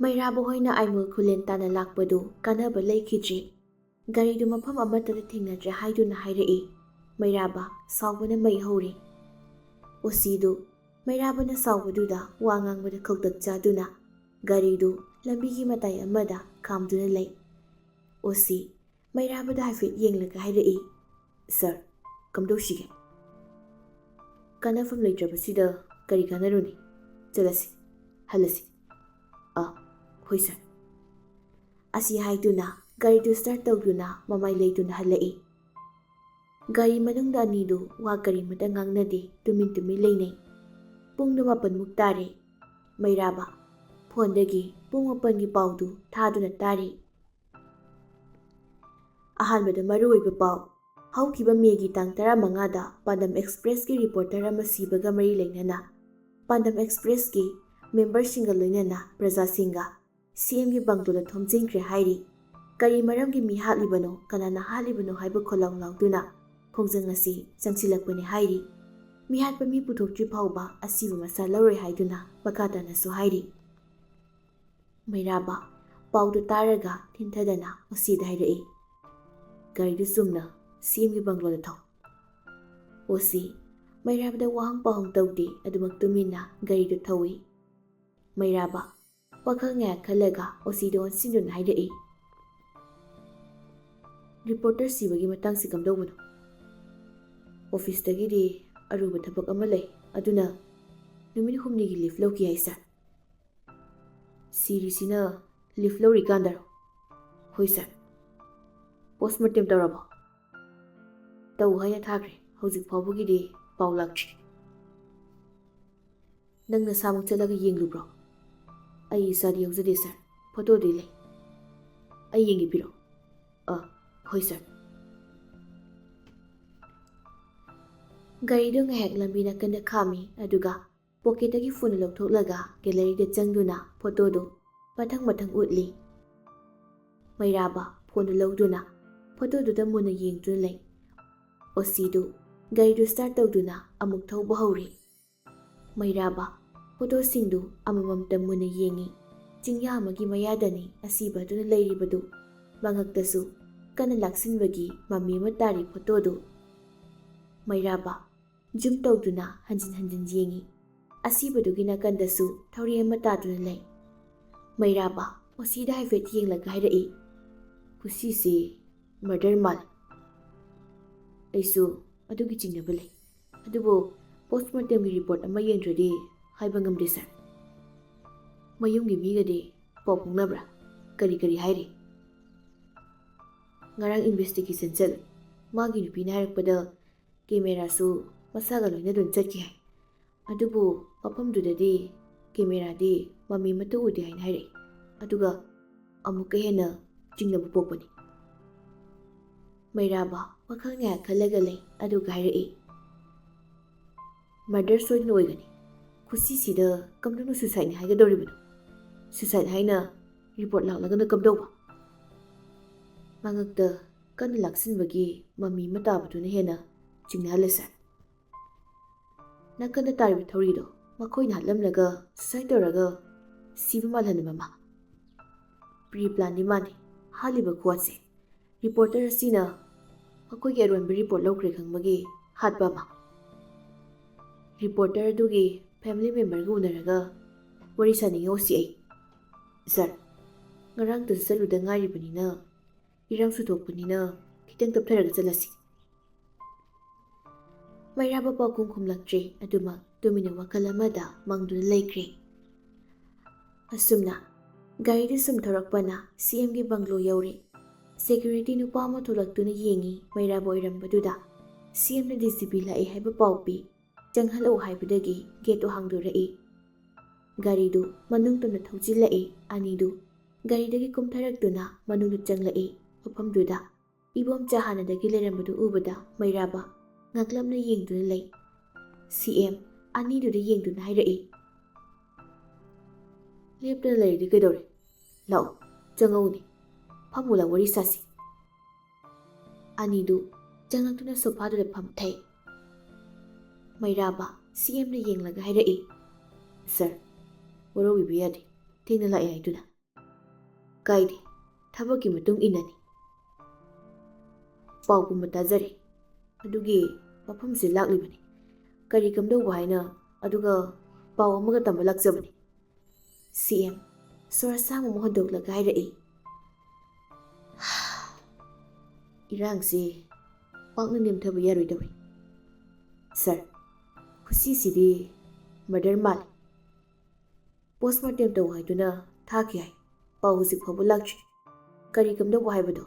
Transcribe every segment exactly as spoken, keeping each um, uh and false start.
ꯃꯩꯔꯥꯕ ꯍꯣꯏꯅ ꯑꯥꯏꯃꯣꯜ ꯈꯨꯂꯦꯟ ꯇꯥꯟꯅ ꯂꯥꯛꯄꯗꯨ ꯀꯥꯟꯅꯕ ꯂꯩꯈꯤꯗ꯭ꯔꯦ꯫ ꯒꯥꯔꯤꯗꯨ ꯃꯐꯝ ꯑꯃꯠꯇꯗ ꯊꯦꯡꯅꯗ꯭ꯔꯦ ꯍꯥꯏꯗꯨꯅ ꯍꯥꯏꯔꯛꯏ꯫ ꯃꯩꯔꯥꯕ ꯁꯥꯎꯕꯅ ꯃꯩ ꯍꯧꯔꯤ꯫ ꯑꯣꯁꯤꯗꯨ ꯃꯩꯔꯥꯕꯅ ꯁꯥꯎꯕꯗꯨꯗ ꯋꯥ ꯉꯥꯡꯕꯗ ꯈꯧꯇꯛ ꯆꯥꯗꯨꯅ ꯒꯥꯔꯤꯗꯨ ꯂꯝꯕꯤꯒꯤ ꯃꯇꯥꯏ ꯑꯃꯗ ꯈꯥꯝꯗꯨꯅ ꯂꯩ꯫ ꯑꯣꯁꯤ ꯃꯩꯔꯥꯕꯗ ꯍꯥꯏꯐꯦꯠ ꯌꯦꯡꯂꯒ ꯍꯥꯏꯔꯛꯏ, "ꯁꯥꯔ, ꯀꯝꯗꯧꯁꯤꯒꯦ?" "ꯀꯥꯟꯅꯐꯝ ꯂꯩꯇ꯭ꯔꯕꯁꯤꯗ ꯀꯔꯤ ꯀꯥꯟꯅꯔꯨꯅꯤ? ꯆꯠꯂꯁꯤ, ꯍꯜꯂꯁꯤ꯫" "ꯑ, ꯍꯣꯏ ꯁꯥꯔ꯫" ꯑꯁꯤ ꯍꯥꯏꯗꯨꯅ ꯒꯥꯔꯤꯗꯨ ꯁ꯭ꯇꯥꯔꯠ ꯇꯧꯗꯨꯅ ꯃꯃꯥꯏ ꯂꯩꯗꯨꯅ ꯍꯜꯂꯛꯏ꯫ ꯒꯥꯔꯤ ꯃꯅꯨꯡꯗ ꯑꯅꯤꯗꯨ ꯋꯥ ꯀꯔꯤꯃꯇ ꯉꯥꯡꯅꯗꯦ, ꯇꯨꯃꯤꯟ ꯇꯨꯃꯤꯟ ꯂꯩꯅꯩ꯫ ꯄꯨꯡꯗꯨ ꯃꯥꯄꯟꯃꯨꯛ ꯇꯥꯔꯦ꯫ ꯃꯩꯔꯥꯕ ꯐꯣꯟꯗꯒꯤ ꯄꯨꯡ ꯃꯥꯄꯟꯒꯤ ꯄꯥꯎꯗꯨ ꯊꯥꯗꯨꯅ ꯇꯥꯔꯤ꯫ ꯑꯍꯥꯟꯕꯗ ꯃꯔꯨꯑꯣꯏꯕ ꯄꯥꯎ꯫ ꯍꯧꯈꯤꯕ ꯃꯦꯒꯤ ꯇꯥꯡ ꯇꯔꯥꯃꯉꯥꯗ ꯄꯥꯟꯗꯝ ꯑꯦꯛꯁꯄ꯭ꯔꯦꯁꯀꯤ ꯔꯤꯄꯣꯔꯇꯔ ꯑꯃ ꯁꯤꯕꯒ ꯃꯔꯤ ꯂꯩꯅꯅ ꯄꯥꯟꯗꯝ ꯑꯦꯛꯁꯄ꯭ꯔꯦꯁꯀꯤ ꯃꯦꯝꯕꯔꯁꯤꯡꯒ ꯂꯣꯏꯅꯅ ꯄ꯭ꯔꯖꯥꯁꯤꯡꯒ ꯁꯤ ꯑꯦꯝꯒꯤ ꯕꯪꯒ꯭ꯂꯣꯗ ꯊꯣꯝꯖꯤꯟꯈ꯭ꯔꯦ ꯍꯥꯏꯔꯤ꯫ ꯀꯔꯤ ꯃꯔꯝꯒꯤ ꯃꯤ ꯍꯥꯠꯂꯤꯕꯅꯣ, ꯀꯅꯥꯅ ꯍꯥꯠꯂꯤꯕꯅꯣ ꯍꯥꯏꯕ ꯈꯣꯜꯂꯥꯎ ꯂꯥꯎꯗꯨꯅ ꯈꯣꯡꯖꯪ ꯑꯁꯤ ꯆꯪꯁꯤꯜꯂꯛꯄꯅꯤ ꯍꯥꯏꯔꯤ꯫ ꯃꯤꯍꯥꯠꯄ ꯃꯤ ꯄꯨꯊꯣꯛꯇ꯭ꯔꯤ ꯐꯥꯎꯕ ꯑꯁꯤꯕ ꯃꯁꯥ ꯂꯧꯔꯣꯏ ꯍꯥꯏꯗꯨꯅ ꯃꯈꯥ ꯇꯥꯅꯁꯨ ꯍꯥꯏꯔꯤ꯫ ꯃꯩꯔꯥꯕ ꯄꯥꯎꯗꯨ ꯇꯥꯔꯒ ꯊꯤꯟꯊꯗꯅ ꯑꯣꯁꯤꯗ ꯍꯥꯏꯔꯛꯏ, "ꯒꯥꯔꯤꯗꯨ ꯆꯨꯝꯅ ꯁꯤ ꯑꯦꯝꯒꯤ ꯕꯪꯒ꯭ꯂꯣꯗ ꯊꯧ꯫" ꯑꯣꯁꯤ ꯃꯩꯔꯥꯕꯗ ꯋꯥꯍꯪ ꯄꯥꯎꯍꯪ ꯇꯧꯗꯦ, ꯑꯗꯨꯃꯛ ꯇꯨꯃꯤꯟꯅ ꯒꯥꯔꯤꯗꯨ ꯊꯧꯏ꯫ ꯃꯩꯔꯥꯕ ꯋꯥꯈꯜ ꯉꯥꯏꯍꯥꯛ ꯈꯜꯂꯒ ꯑꯣꯁꯤꯗ ꯑꯣꯟꯁꯤꯟꯗꯨꯅ ꯍꯥꯏꯔꯛꯏ, "ꯔꯤꯄꯣꯔꯇꯔ ꯁꯤꯕꯒꯤ ꯃꯇꯥꯡꯁꯤ ꯀꯝꯗꯧꯕꯅꯣ?" "ꯑꯣꯐꯤꯁꯇꯒꯤꯗꯤ ꯑꯔꯨꯕ ꯊꯕꯛ ꯑꯃ ꯂꯩ, ꯑꯗꯨꯅ ꯅꯨꯃꯤꯠ ꯍꯨꯝꯅꯤꯒꯤ ꯂꯤꯐ ꯂꯧꯈꯤ ꯍꯥꯏ, ꯁꯥꯔ꯫" "ꯁꯤꯔꯤꯁꯤꯅ ꯂꯤꯐ ꯂꯧꯔꯤꯀꯥꯟꯗꯔꯣ?" "ꯍꯣꯏ, ꯁꯥꯔ꯫" "ꯄꯣꯁꯃꯣꯔꯇꯦꯝ ꯇꯧꯔꯕꯣ?" "ꯇꯧ ꯍꯥꯏꯅ ꯊꯥꯈ꯭ꯔꯦ, ꯍꯧꯖꯤꯛ ꯐꯥꯎꯕꯒꯤꯗꯤ ꯄꯥꯎ ꯂꯥꯛꯇ꯭ꯔꯤ꯫" "ꯅꯪ ꯅꯁꯥꯃꯛ ꯆꯠꯂꯒ ꯌꯦꯡꯂꯨꯕ꯭ꯔꯣ?" "ꯑꯩ ꯏꯁꯥꯗꯤ ꯌꯥꯎꯖꯗꯦ, ꯁꯥꯔ꯫ ꯐꯣꯇꯣꯗꯤ ꯂꯩ꯫" "ꯑꯩ ꯌꯦꯡꯒꯦ, ꯄꯤꯔꯛꯑꯣ꯫" "ꯑ, ꯍꯣꯏ, ꯁꯥꯔ꯫" ꯒꯥꯔꯤꯗꯨ ꯉꯥꯏꯍꯥꯛ ꯂꯝꯕꯤ ꯅꯥꯀꯟꯗ ꯈꯥꯝꯃꯤ, ꯑꯗꯨꯒ ꯄꯣꯀꯦꯠꯇꯒꯤ ꯐꯣꯟ ꯂꯧꯊꯣꯛꯂꯒ ꯒꯦꯂꯔꯤꯗ ꯆꯪꯗꯨꯅ ꯐꯣꯇꯣꯗꯨ ꯃꯊꯪ ꯃꯊꯪ ꯎꯠꯂꯤ꯫ ꯃꯩꯔꯥꯕ ꯐꯣꯟꯗꯨ ꯂꯧꯗꯨꯅ ꯐꯣꯇꯣꯗꯨꯗ ꯃꯨꯟꯅ ꯌꯦꯡꯗꯨꯅ ꯂꯩ꯫ ꯑꯣꯁꯤꯗꯨ ꯒꯥꯔꯤꯗꯨ start ꯇꯧꯗꯨꯅ ꯑꯃꯨꯛ ꯊꯧꯕ ꯍꯧꯔꯦ꯫ ꯃꯩꯔꯥꯕ ꯐꯣꯇꯣꯁꯤꯡꯗꯨ ꯑꯃꯃꯝꯇ ꯃꯨꯟꯅ ꯌꯦꯡꯏ꯫ ꯆꯤꯡꯌꯥ ꯑꯃꯒꯤ ꯃꯌꯥꯗꯅꯤ ꯑꯁꯤꯕ ꯑꯗꯨꯅ ꯂꯩꯔꯤꯕꯗꯨ꯫ ꯃꯉꯛꯇꯁꯨ ꯀꯟꯅ ꯂꯥꯛꯁꯤꯟꯕꯒꯤ ꯃꯃꯤ ꯑꯃ ꯇꯥꯔꯤ ꯐꯣꯇꯣꯗꯨ꯫ ꯃꯩꯔꯥꯕ zoom ꯇꯧꯗꯨꯅ ꯍꯟꯖꯤꯟ ꯍꯟꯖꯤꯟ ꯌꯦꯡꯏ꯫ ꯑꯁꯤꯕꯗꯨꯒꯤ ꯅꯥꯀꯟꯗꯁꯨ ꯊꯧꯔꯤ ꯑꯃ ꯇꯥꯗꯨꯅ ꯂꯩ꯫ ꯃꯩꯔꯥꯕ ꯃꯁꯤꯗ ꯍꯥꯏꯐꯦꯠ ꯌꯦꯡꯂꯒ ꯍꯥꯏꯔꯛꯏ, "ꯈꯨꯁꯤꯁꯤ murder ꯃꯥꯜꯂꯤ꯫ ꯑꯩꯁꯨ ꯑꯗꯨꯒꯤ ꯆꯤꯡꯅꯕ ꯂꯩ꯫ ꯑꯗꯨꯕꯨ post mortemꯒꯤ report ꯑꯃ ꯌꯦꯡꯗ꯭ꯔꯗꯤ ꯍꯥꯏꯕ ꯉꯝꯗꯦ, sir꯫ ꯃꯌꯨꯝꯒꯤ ꯃꯤꯒꯗꯤ ꯄꯥꯎ ꯐꯥꯎꯅꯕ꯭ꯔꯥ? ꯀꯔꯤ ꯀꯔꯤ ꯍꯥꯏꯔꯤ?" "ꯉꯔꯥꯡ investigation ꯆꯠꯂꯨꯏ꯫ ꯃꯥꯒꯤ ꯅꯨꯄꯤꯅ ꯍꯥꯏꯔꯛꯄꯗ cameraꯁꯨ ꯃꯁꯥꯒ ꯂꯣꯏꯅꯗꯨꯅ ꯆꯠꯈꯤ ꯍꯥꯏ꯫ ꯑꯗꯨꯕꯨ ꯃꯐꯝꯗꯨꯗꯗꯤ cameraꯗꯤ ꯃꯃꯤ ꯑꯃꯠꯇ ꯎꯗꯦ ꯍꯥꯏꯅ ꯍꯥꯏꯔꯛꯏ꯫ ꯑꯗꯨꯒ ꯑꯃꯨꯛꯀ ꯍꯦꯟꯅ ꯆꯤꯡꯅꯕ ꯄꯣꯛꯄꯅꯤ꯫" ꯃꯩꯔꯥꯕ ꯋꯥꯈꯜ ꯉꯥꯏꯍꯥꯛ ꯈꯜꯂꯒ ꯂꯩ, ꯑꯗꯨꯒ ꯍꯥꯏꯔꯛꯏ, "Murder ꯁꯣꯏꯗꯅ ꯑꯣꯏꯒꯅꯤ꯫ ꯈꯨꯁꯤꯁꯤꯗ ꯀꯝꯗꯧꯅ suicideꯅꯤ ꯍꯥꯏꯒꯗꯧꯔꯤꯕꯅꯣ? Suicide ꯍꯥꯏꯅ report ꯂꯥꯛꯂꯒꯅ ꯀꯝꯗꯧꯕ?" ꯃꯉꯛꯇ ꯀꯟꯅ ꯂꯥꯛꯁꯤꯟꯕꯒꯤ ꯃꯃꯤ ꯑꯃ ꯇꯥꯕꯗꯨꯅ ꯍꯦꯟꯅ ꯆꯤꯡꯅꯍꯜꯂꯦ, sir꯫ "ꯅꯥꯀꯟꯗ ꯇꯥꯔꯤꯕ ꯊꯧꯔꯤꯗꯣ ꯃꯈꯣꯏꯅ ꯍꯥꯠꯂꯝꯂꯒ suicide ꯇꯧꯔꯒ ꯁꯤꯕ ꯃꯥꯜꯍꯟꯕ ꯑꯃ꯫ Pre-planꯗꯤ ꯃꯥꯟꯅꯩ ꯍꯥꯠꯂꯤꯕ ꯈꯨꯍꯥꯠꯁꯦ꯫ Reporter ꯑꯁꯤꯅ ꯃꯈꯣꯏꯒꯤ ꯑꯔꯣꯟꯕ report ꯂꯧꯈ꯭ꯔꯦ ꯈꯪꯕꯒꯤ ꯍꯥꯠꯄ ꯑꯃ꯫ Reporter ꯑꯗꯨꯒꯤ family memberꯒ ꯎꯅꯔꯒ ꯋꯥꯔꯤ ꯁꯥꯅꯤꯡꯉꯤ ꯑꯣ ꯁꯤ ꯑꯩ꯫ Sir, ꯉꯔꯥꯡꯇꯁꯨ ꯆꯠꯂꯨꯗ ꯉꯥꯏꯔꯤꯕꯅꯤꯅ, ꯏꯔꯥꯡꯁꯨ ꯊꯣꯛꯄꯅꯤꯅ ꯈꯤꯇꯪ ꯇꯞꯊꯔꯒ ꯆꯠꯂꯁꯤ꯫" ꯃꯩꯔꯥꯕ ꯄꯥꯎꯈꯨꯝ ꯈꯨꯝꯂꯛꯇ꯭ꯔꯦ꯫ ꯑꯗꯨꯃꯛ ꯇꯨꯃꯤꯟꯅ ꯋꯥꯈꯜ ꯑꯃꯗ ꯃꯪꯗꯨꯅ ꯂꯩꯈ꯭ꯔꯦ꯫ ꯑꯁꯨꯝꯅ ꯒꯥꯔꯤꯗꯨ ꯁꯨꯝ ꯊꯧꯔꯛꯄꯅ ꯁꯤ ꯑꯦꯝꯒꯤ bungalow ꯌꯧꯔꯦ꯫ Security ꯅꯨꯄꯥ ꯑꯃ ꯊꯣꯛꯂꯛꯇꯨꯅ ꯌꯦꯡꯉꯤ ꯃꯩꯔꯥꯕ ꯑꯣꯏꯔꯝꯕꯗꯨꯗ꯫ ꯁꯤ ꯑꯦꯝꯅ ꯗꯤ ꯖꯤ ꯄꯤ ꯂꯥꯛꯑꯦ ꯍꯥꯏꯕ ꯄꯥꯎ ꯄꯤ꯫ ꯆꯪꯍꯜꯂꯛꯎ ꯍꯥꯏꯕꯗꯒꯤ gateꯇꯨ ꯍꯥꯡꯗꯣꯔꯛꯏ꯫ ꯒꯥꯔꯤꯗꯨ ꯃꯅꯨꯡ ꯇꯝꯅ ꯊꯧꯖꯤꯜꯂꯛꯏ꯫ ꯑꯅꯤꯗꯨ ꯒꯥꯔꯤꯗꯒꯤ ꯀꯨꯝꯊꯔꯛꯇꯨꯅ ꯃꯅꯨꯡꯗ ꯆꯪꯂꯛꯏ꯫ ꯃꯐꯝꯗꯨꯗ ꯏꯕꯣꯝꯆꯥ ꯍꯥꯟꯅꯗꯒꯤ ꯂꯩꯔꯝꯕꯗꯨ ꯎꯕꯗ ꯃꯩꯔꯥꯕ ꯉꯛꯂꯞꯅ ꯌꯦꯡꯗꯨꯅ ꯂꯩ꯫ ꯁꯤ ꯑꯦꯝ ꯑꯅꯤꯗꯨꯗ ꯌꯦꯡꯗꯨꯅ ꯍꯥꯏꯔꯛꯏ, "ꯂꯦꯞꯇꯅ ꯂꯩꯔꯗꯤ ꯀꯩꯗꯧꯔꯦ? ꯂꯥꯛꯑꯣ, ꯆꯪꯉꯛꯎꯅꯦ꯫ ꯐꯝꯃꯨ ꯂꯥꯎ, ꯋꯥꯔꯤ ꯁꯥꯁꯤ꯫" ꯑꯅꯤꯗꯨ ꯆꯪꯂꯛꯇꯨꯅ sofaꯗꯨꯗ ꯐꯝꯊꯩ꯫ ꯃꯩꯔꯥꯕ ꯁꯤ ꯑꯦꯝꯗ ꯌꯦꯡꯂꯒ ꯍꯥꯏꯔꯛꯏ, "ꯁꯥꯔ, ꯋꯥꯔꯧꯕꯤꯕ ꯌꯥꯗꯦ, ꯊꯦꯡꯅ ꯂꯥꯛꯑꯦ ꯍꯥꯏꯗꯨꯅ꯫ ꯀꯥꯏꯗꯦ, ꯊꯕꯛꯀꯤ ꯃꯇꯨꯡ ꯏꯟꯅꯅꯤ꯫ ꯄꯥꯎ ꯄꯨꯝꯕ ꯇꯥꯖꯔꯦ꯫ ꯑꯗꯨꯒꯤ ꯃꯐꯝꯁꯤ ꯂꯥꯛꯂꯤꯕꯅꯤ꯫ ꯀꯔꯤ ꯀꯝꯗꯧꯕ ꯍꯥꯏꯅ, ꯑꯗꯨꯒ ꯄꯥꯎ ꯑꯃꯒ ꯇꯝꯕ ꯂꯥꯛꯆꯕꯅꯤ꯫" ꯁꯤ ꯑꯦꯝ ꯁꯣꯔ ꯑꯁꯥꯡꯕ ꯑꯃ ꯍꯣꯟꯗꯣꯛꯂꯒ ꯍꯥꯏꯔꯛꯏ, "ꯏꯔꯥꯡꯁꯤ ꯄꯥꯛꯅ ꯅꯦꯝꯊꯕ ꯌꯥꯔꯣꯏꯗꯧꯔꯤ꯫ ꯁꯥꯔ, ꯈꯨꯁꯤꯁꯤꯗꯤ ꯃꯔꯗꯔ ꯃꯥꯜꯂꯤ꯫ ꯄꯣꯁꯃꯣꯔꯇꯦꯝ ꯇꯧ ꯍꯥꯏꯗꯨꯅ ꯊꯥꯈꯤ ꯍꯥꯏ, ꯄꯥꯎ ꯍꯧꯖꯤꯛ ꯐꯥꯎꯕ ꯂꯥꯛꯇ꯭ꯔꯤ꯫ ꯀꯔꯤ ꯀꯝꯗꯧꯕ ꯍꯥꯏꯕꯗꯣ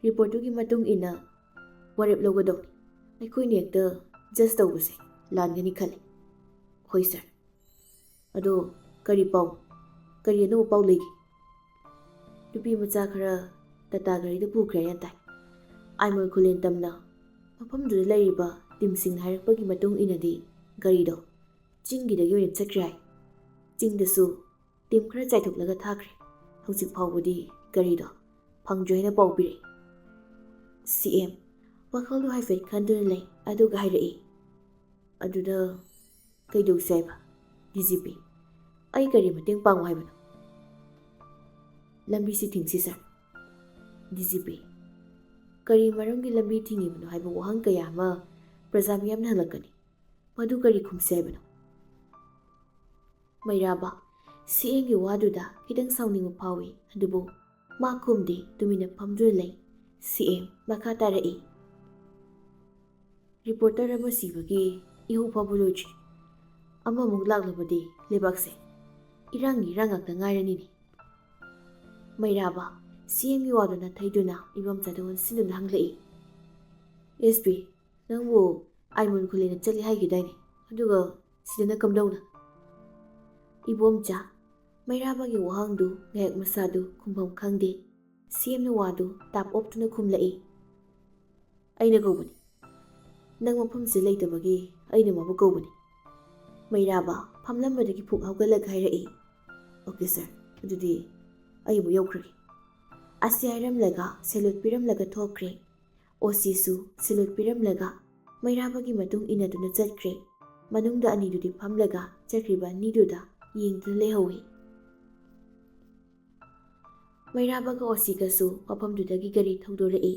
ꯔꯤꯄꯣꯔꯠꯇꯨꯒꯤ ꯃꯇꯨꯡ ꯏꯟꯅ ꯋꯥꯔꯦꯞ ꯂꯧꯒꯗꯧꯅꯤ꯫ ꯑꯩꯈꯣꯏꯅ ꯍꯦꯛꯇ ꯖꯁ ꯇꯧꯕꯁꯦ ꯂꯥꯟꯒꯅꯤ ꯈꯜꯂꯤ꯫" "ꯍꯣꯏ ꯁꯥꯔ꯫ ꯑꯗꯣ ꯀꯔꯤ ꯄꯥꯎ, ꯀꯔꯤ ꯑꯅꯧꯕ ꯄꯥꯎ ꯂꯩꯒꯦ?" "ꯅꯨꯄꯤ ꯃꯆꯥ ꯈꯔ ꯇꯥꯇꯥ ꯒꯥꯔꯤꯗ ꯄꯨꯈ꯭ꯔꯦ ꯍꯥꯏꯅ ꯇꯥꯏ꯫ ꯑꯥꯏꯃꯣꯜ ꯈꯨꯂꯦꯟ ꯇꯝꯅ ꯃꯐꯝꯗꯨꯗ ꯂꯩꯔꯤꯕ ꯇꯤꯝꯁꯤꯡꯅ ꯍꯥꯏꯔꯛꯄꯒꯤ ꯃꯇꯨꯡ ꯏꯟꯅꯗꯤ ꯒꯥꯔꯤꯗꯣ ꯆꯤꯡꯒꯤꯗꯒꯤ ꯑꯣꯏꯅ ꯆꯠꯈ꯭ꯔꯦ ꯍꯥꯏ꯫ ꯆꯤꯡꯗꯁꯨ ꯇꯤꯝ ꯈꯔ ꯆꯥꯏꯊꯣꯛꯂꯒ ꯊꯥꯈ꯭ꯔꯦ꯫ ꯍꯧꯖꯤꯛ ꯐꯥꯎꯕꯗꯤ ꯒꯥꯔꯤꯗꯣ ꯐꯪꯗ꯭ꯔꯦ ꯍꯥꯏꯅ ꯄꯥꯎ ꯄꯤꯔꯛꯏ꯫" ꯁꯤ ꯑꯦꯝ ꯋꯥꯈꯜꯗꯨ ꯍꯥꯏꯐꯦꯠ ꯈꯟꯗꯨꯅ ꯂꯩ, ꯑꯗꯨꯒ ꯍꯥꯏꯔꯛꯏ, "ꯑꯗꯨꯗ ꯀꯩꯗꯧꯁꯦ ꯍꯥꯏꯕ, ꯗꯤ ꯖꯤ ꯄꯤ? ꯑꯩ ꯀꯔꯤ ꯃꯇꯦꯡ ꯄꯥꯡꯉꯨ ꯍꯥꯏꯕꯅꯣ?" "ꯂꯝꯕꯤꯁꯤ ꯊꯤꯡꯁꯤ ꯁꯥꯔ꯫" "ꯗꯤ ꯖꯤ ꯄꯤ, ꯀꯔꯤ ꯃꯔꯝꯒꯤ ꯂꯝꯕꯤ ꯊꯤꯡꯉꯤꯕꯅꯣ ꯍꯥꯏꯕ ꯋꯥꯍꯪ ꯀꯌꯥ ꯑꯃ ꯄ꯭ꯔꯖꯥ ꯃꯤꯌꯥꯝꯅ ꯍꯪꯂꯛꯀꯅꯤ꯫ ꯃꯗꯨ ꯀꯔꯤ ꯈꯨꯝꯁꯤ ꯍꯥꯏꯕꯅꯣ?" ꯃꯩꯔꯥꯕ ꯁꯤ ꯑꯦꯝꯒꯤ ꯋꯥꯗꯨꯗ ꯈꯤꯇꯪ ꯁꯥꯎꯅꯤꯡꯕ ꯐꯥꯎꯏ, ꯑꯗꯨꯕꯨ ꯃꯥ ꯈꯨꯝꯗꯦ, ꯇꯨꯃꯤꯟꯅ ꯐꯝꯗꯨꯅ ꯂꯩ꯫ ꯁꯤ ꯑꯦꯝ ꯃꯈꯥ ꯇꯥꯔꯛꯏ, "ꯔꯤꯄꯣꯔꯇꯔ ꯑꯃ ꯁꯤꯕꯒꯤ ꯏꯍꯧ ꯐꯥꯎꯕ ꯂꯣꯏꯗ꯭ꯔꯤ꯫ ꯑꯃꯃꯨꯛ ꯂꯥꯛꯂꯕꯗꯤ ꯂꯩꯕꯥꯛꯁꯦ ꯏꯔꯥꯡꯒꯤ ꯏꯔꯥꯡ ꯉꯥꯛꯇ ꯉꯥꯏꯔꯅꯤꯅꯦ꯫" ꯃꯩꯔꯥꯕ ꯁꯤ ꯑꯦꯝꯒꯤ ꯋꯥꯗꯨ ꯅꯥꯊꯩꯗꯨꯅ ꯏꯕꯣꯝꯆꯥꯗ ꯑꯣꯟꯁꯤꯟꯗꯨꯅ ꯍꯪꯂꯛꯏ, "ꯑꯦꯁ ꯄꯤ, ꯅꯪꯕꯨ ꯑꯥꯏꯃꯣꯜ ꯈꯨꯂꯦꯟꯗ ꯆꯠꯂꯤ ꯍꯥꯏꯈꯤꯗꯥꯏꯅꯦ? ꯑꯗꯨꯒ ꯁꯤꯗꯅ ꯀꯝꯗꯧꯅ?" ꯏꯕꯣꯝꯆꯥ ꯃꯩꯔꯥꯕꯒꯤ ꯋꯥꯍꯪꯗꯨ ꯉꯥꯏꯍꯥꯛ ꯃꯁꯥꯗꯨ ꯈꯨꯝꯐꯝ ꯈꯪꯗꯦ꯫ ꯁꯤ ꯑꯦꯝꯅ ꯋꯥꯗꯨ ꯇꯥꯞ ꯑꯣꯞꯇꯨꯅ ꯈꯨꯝꯂꯛꯏ, "ꯑꯩꯅ ꯀꯧꯕꯅꯤ꯫ ꯅꯪ ꯃꯐꯝꯁꯤꯗ ꯂꯩꯇꯕꯒꯤ ꯑꯩꯅ ꯃꯥꯕꯨ ꯀꯧꯕꯅꯤ꯫" ꯃꯩꯔꯥꯕ ꯐꯝꯂꯝꯕꯗꯒꯤ ꯐꯨꯛ ꯍꯧꯒꯠꯂꯒ ꯍꯥꯏꯔꯛꯏ, "ꯑꯣꯀꯦ ꯁꯥꯔ, ꯑꯗꯨꯗꯤ ꯑꯩ ꯑꯃꯨꯛ ꯌꯧꯈ꯭ꯔꯒꯦ꯫" ꯑꯁꯤ ꯍꯥꯏꯔꯝꯂꯒ ꯁꯦꯂꯨꯠ ꯄꯤꯔꯝꯂꯒ ꯊꯣꯛꯈ꯭ꯔꯦ꯫ ꯑꯣ ꯁꯤꯁꯨ ꯁꯦꯂꯨꯠ ꯄꯤꯔꯝꯂꯒ ꯃꯩꯔꯥꯕꯒꯤ ꯃꯇꯨꯡ ꯏꯟꯅꯗꯨꯅ ꯆꯠꯈ꯭ꯔꯦ꯫ ꯃꯅꯨꯡꯗ ꯑꯅꯤꯗꯨꯗꯤ ꯐꯝꯂꯒ ꯆꯠꯈ꯭ꯔꯤꯕ ꯑꯅꯤꯗꯨꯗ ꯌꯦꯡꯗꯨꯅ ꯂꯩꯍꯧꯏ꯫ ꯃꯩꯔꯥꯕꯒ ꯑꯣꯁꯤꯒꯁꯨ ꯃꯐꯝꯗꯨꯗꯒꯤ ꯒꯥꯔꯤ ꯊꯧꯗꯣꯔꯛꯏ꯫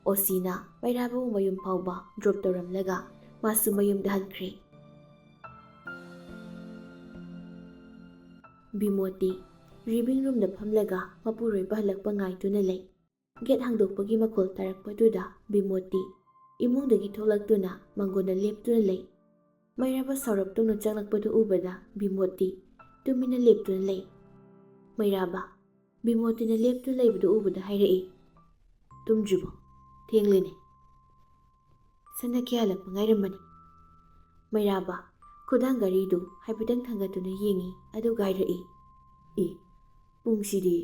ꯑꯣꯁꯤꯅ ꯃꯩꯔꯥꯕꯕꯨ ꯃꯌꯨꯝ ꯐꯥꯎꯕ ꯗ꯭ꯔꯣꯞ ꯇꯧꯔꯝꯂꯒ ꯃꯥꯁꯨ ꯃꯌꯨꯝꯗ ꯍꯟꯈ꯭ꯔꯦ꯫ ꯕꯤꯃꯣꯠꯇꯤ ꯂꯤꯚꯤꯡ ꯔꯨꯝꯗ ꯐꯝꯂꯒ ꯃꯄꯨꯔꯣꯏꯕ ꯍꯜꯂꯛꯄ ꯉꯥꯏꯗꯨꯅ ꯂꯩ꯫ ꯒꯦꯠ ꯍꯥꯡꯗꯣꯛꯄꯒꯤ ꯃꯈꯣꯜ ꯇꯥꯔꯛꯄꯗꯨꯗ ꯕꯤꯃꯣꯠꯇꯤ ꯏꯃꯨꯡꯗꯒꯤ ꯊꯣꯛꯂꯛꯇꯨꯅ ꯃꯥꯡꯒꯣꯟꯗ ꯂꯦꯞꯇꯨꯅ ꯂꯩ꯫ ꯃꯩꯔꯥꯕ ꯁꯥꯎꯔꯞ ꯇꯧꯅ ꯆꯪꯂꯛꯄꯗꯨ ꯎꯕꯗ ꯕꯤꯃꯣꯠꯇꯤ ꯇꯨꯃꯤꯟꯅ ꯂꯦꯞꯇꯨꯅ ꯂꯩ꯫ ꯃꯩꯔꯥꯕ ꯕꯤꯃꯣꯠꯇꯤꯅ ꯂꯦꯞꯇꯨꯅ ꯂꯩꯕꯗꯨ ꯎꯕꯗ ꯍꯥꯏꯔꯛꯏ, "ꯇꯨꯝꯗ꯭ꯔꯤꯕꯣ? ꯊꯦꯡꯂꯦꯅꯦ꯫ ꯁꯅꯥꯈ꯭ꯌꯥ ꯍꯜꯂꯛꯄ ꯉꯥꯏꯔꯝꯕꯅꯤ꯫" ꯃꯩꯔꯥꯕ ꯈꯨꯗꯥꯡ ꯘꯔꯤꯗꯨ ꯍꯥꯏꯐꯦꯠꯇꯪ ꯊꯥꯡꯒꯠꯇꯨꯅ ꯌꯦꯡꯏ, ꯑꯗꯨꯒ ꯍꯥꯏꯔꯛꯏ, "ꯑꯦ, ꯄꯨꯡꯁꯤꯗꯤ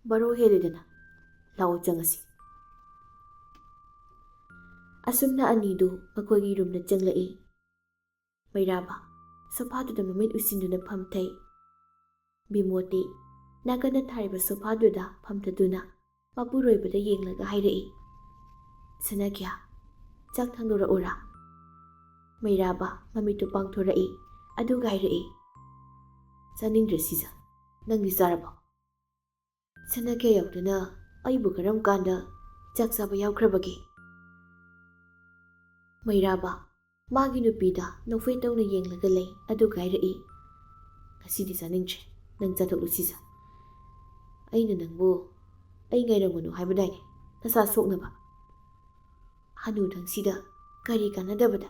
ꯕꯥꯔꯣ ꯍꯦꯜꯂꯦꯗꯅ꯫ ꯂꯥꯛꯑꯣ ꯆꯪꯉꯁꯤ꯫" ꯑꯁꯨꯝꯅ ꯑꯅꯤꯗꯨ ꯃꯈꯣꯏꯒꯤ ꯔꯨꯝꯗ ꯆꯪꯂꯛꯏ꯫ ꯃꯩꯔꯥꯕ ꯁꯣꯐꯥꯗꯨꯗ ꯃꯃꯤꯠ ꯎꯏꯁꯤꯟꯗꯨꯅ ꯐꯝꯊꯩ꯫ ꯕꯤꯃꯣꯠꯇꯤ ꯅꯥꯀꯟꯗ ꯊꯥꯔꯤꯕ ꯁꯣꯐꯥꯗꯨꯗ ꯐꯝꯊꯗꯨꯅ ꯃꯄꯨꯔꯣꯏꯕꯗ ꯌꯦꯡꯂꯒ ꯍꯥꯏꯔꯛꯏ, "ꯁꯅꯥꯈ꯭ꯌꯥ, ꯆꯥꯛ ꯊꯥꯡꯗꯣꯔꯛꯎꯔꯥ?" ꯃꯩꯔꯥꯕ ꯃꯃꯤꯠꯇꯨ ꯄꯥꯡꯊꯣꯔꯛꯏ, ꯑꯗꯨꯒ ꯍꯥꯏꯔꯛꯏ, "ꯆꯥꯅꯤꯡꯗ꯭ꯔꯦ ꯁꯤꯖ, ꯅꯪꯗꯤ ꯆꯥꯔꯕꯣ?" "ꯁꯅꯥꯈ꯭ꯌꯥ ꯌꯥꯎꯗꯅ ꯑꯩꯕꯨ ꯀꯔꯝ ꯀꯥꯟꯗ ꯆꯥꯛ ꯆꯥꯕ ꯌꯥꯎꯈ꯭ꯔꯕꯒꯦ?" ꯃꯩꯔꯥꯕ ꯃꯥꯒꯤ ꯅꯨꯄꯤꯗ ꯅꯣꯛꯐꯦꯠ ꯇꯧꯅ ꯌꯦꯡꯂꯒ ꯂꯩ, ꯑꯗꯨꯒ ꯍꯥꯏꯔꯛꯏ, "ꯉꯁꯤꯗꯤ ꯆꯥꯅꯤꯡꯗ꯭ꯔꯦ, ꯅꯪ ꯆꯥꯊꯣꯛꯂꯨ ꯁꯤꯖ꯫ ꯑꯩꯅ ꯅꯪꯕꯨ ꯑꯩ ꯉꯥꯏꯔꯝꯒꯅꯨ ꯍꯥꯏꯕꯗꯥꯏꯅꯦ, ꯅꯁꯥ ꯁꯣꯛꯅꯕ꯫ ꯍꯅꯨꯊꯪꯁꯤꯗ ꯀꯔꯤ ꯀꯥꯟꯅꯗꯕꯗ?"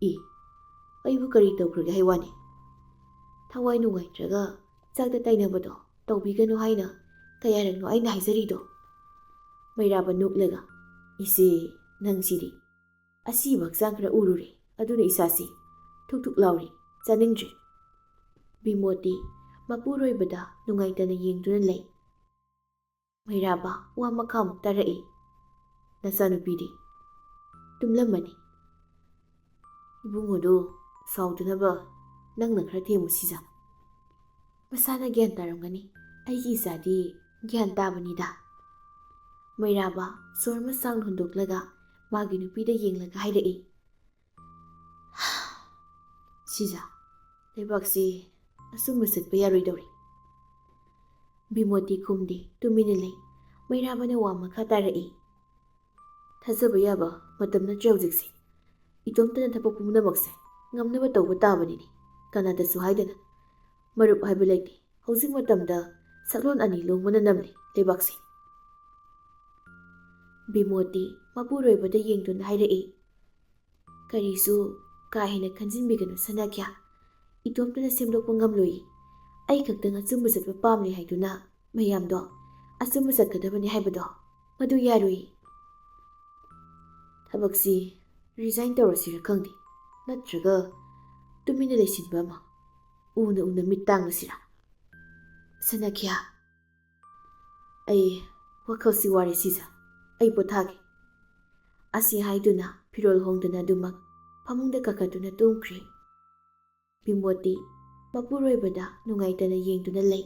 "ꯏ, ꯑꯩꯕꯨ ꯀꯔꯤ ꯇꯧꯈ꯭ꯔꯒꯦ ꯍꯥꯏ ꯋꯥꯅꯤ? ꯊꯋꯥꯏ ꯅꯨꯡꯉꯥꯏꯇ꯭ꯔꯒ ꯆꯥꯛꯇ ꯇꯥꯏꯅꯕꯗꯣ ꯇꯧꯕꯤꯒꯅꯨ ꯍꯥꯏꯅ ꯀꯌꯥꯔꯛꯅꯣ ꯑꯩꯅ ꯍꯥꯏꯖꯔꯤꯗꯣ?" ꯃꯩꯔꯥꯕ ꯅꯣꯛꯂꯒ, "ꯏꯆꯦ, ꯅꯪꯁꯤꯗꯤ꯫ ꯑꯁꯤꯕ ꯍꯛꯆꯥꯡ ꯈꯔ ꯎꯔꯨꯔꯦ, ꯑꯗꯨꯅ ꯏꯁꯥꯁꯤ ꯊꯨꯛ ꯊꯨꯛ ꯂꯥꯎꯔꯤ, ꯆꯥꯅꯤꯡꯗ꯭ꯔꯦ꯫" ꯕꯤꯃꯣꯠꯇꯤ ꯃꯄꯨꯔꯣꯏꯕꯗ ꯅꯨꯡꯉꯥꯏꯇꯅ ꯌꯦꯡꯗꯨꯅ ꯂꯩ꯫ ꯃꯩꯔꯥꯕ ꯋꯥ ꯃꯈꯥ ꯑꯃꯨꯛ ꯇꯥꯔꯛꯏ, "ꯅꯆꯥꯅꯨꯄꯤꯗꯤ ꯇꯨꯝꯂꯝꯃꯅꯤ꯫ ꯏꯕꯨꯡꯉꯣꯗꯣ ꯁꯥꯎꯗꯅꯕ ꯅꯪꯅ ꯈꯔ ꯊꯦꯝꯃꯨ ꯁꯤꯖ꯫ ꯃꯁꯥꯅ ꯒ꯭ꯌꯥꯟ ꯇꯥꯔꯝꯒꯅꯤ, ꯑꯩꯒꯤ ꯏꯆꯥꯗꯤ ꯒ꯭ꯌꯥꯟ ꯇꯥꯕꯅꯤꯗ꯫" ꯃꯩꯔꯥꯕ ꯁꯣꯔ ꯑꯃ ꯁꯥꯡꯅ ꯍꯣꯟꯗꯣꯛꯂꯒ ꯃꯥꯒꯤ ꯅꯨꯄꯤꯗ ꯌꯦꯡꯂꯒ ꯍꯥꯏꯔꯛꯏ, "ꯁꯤꯖ, ꯂꯩꯕꯥꯛꯁꯤ ꯑꯆꯨꯝꯕ ꯆꯠꯄ ꯌꯥꯔꯣꯏꯗꯧꯔꯤ꯫" ꯕꯤꯃꯣꯇꯤ ꯈꯨꯝꯗꯦ, ꯇꯨꯃꯤꯟꯅ ꯂꯩ꯫ ꯃꯩꯔꯥꯕꯅ ꯋꯥ ꯃꯈꯥ ꯇꯥꯔꯛꯏ, "ꯊꯥꯖꯕ ꯌꯥꯕ ꯃꯇꯝ ꯅꯠꯇ꯭ꯔꯦ ꯍꯧꯖꯤꯛꯁꯦ꯫ ꯏꯇꯣꯝꯇꯅ ꯊꯕꯛ ꯄꯨꯝꯅꯃꯛꯁꯦ ꯉꯝꯅꯕ ꯇꯧꯕ ꯇꯥꯕꯅꯤꯅꯦ, ꯀꯅꯥꯗꯁꯨ ꯍꯥꯏꯗꯅ꯫ ꯃꯔꯨꯞ ꯍꯥꯏꯕ ꯂꯩꯇꯦ ꯍꯧꯖꯤꯛ ꯃꯇꯝꯗ, ꯁꯛꯂꯣꯟ ꯑꯅꯤ ꯂꯣꯡꯕꯅ ꯅꯝꯂꯤ ꯂꯩꯕꯥꯛꯁꯦ꯫" ꯕꯤꯃꯣꯇꯤ ꯃꯄꯨꯔꯣꯏꯕꯗ ꯌꯦꯡꯗꯨꯅ ꯍꯥꯏꯔꯛꯏ, "ꯀꯔꯤꯁꯨ ꯀꯥ ꯍꯦꯟꯅ ꯈꯟꯖꯤꯟꯕꯤꯒꯅꯨ ꯁꯅꯥꯈ꯭ꯌꯥ꯫ ꯏꯇꯣꯝꯇꯅ ꯁꯦꯝꯗꯣꯛꯄ ꯉꯝꯂꯣꯏ꯫ ꯑꯩ ꯈꯛꯇꯪ ꯑꯆꯨꯝꯕ ꯆꯠꯄ ꯄꯥꯝꯂꯤ ꯍꯥꯏꯗꯨꯅ ꯃꯌꯥꯝꯗꯣ ꯑꯆꯨꯝꯕ ꯆꯠꯀꯗꯕꯅꯤ ꯍꯥꯏꯕꯗꯣ, ꯃꯗꯨ ꯌꯥꯔꯣꯏ꯫ ꯊꯕꯛꯁꯤ resign ꯇꯧꯔꯁꯤꯔ ꯈꯪꯗꯦ, ꯅꯠꯇ꯭ꯔꯒ ꯇꯨꯃꯤꯟꯅ ꯂꯩꯁꯤꯟꯕ ꯑꯃ, ꯎꯅ ꯎꯅ ꯃꯤꯠ ꯇꯥꯡꯉꯁꯤꯔ? ꯁꯅꯥꯈ꯭ꯌꯥ, ꯑꯩ ꯋꯥꯈꯜꯁꯤ ꯋꯥꯔꯦ ꯁꯤꯖ, ꯑꯩ ꯄꯣꯊꯥꯒꯦ꯫" ꯑꯁꯤ ꯍꯥꯏꯗꯨꯅ ꯐꯤꯔꯣꯜ ꯍꯣꯡꯗꯨꯅ ꯑꯗꯨꯃꯛ ꯐꯃꯨꯡꯗ ꯀꯥꯈꯠꯇꯨꯅ ꯇꯨꯝꯈ꯭ꯔꯦ꯫ ꯕꯤꯃꯣꯇꯤ ꯃꯄꯨꯔꯣꯏꯕꯗ ꯅꯨꯡꯉꯥꯏꯇꯅ ꯌꯦꯡꯗꯨꯅ ꯂꯩ꯫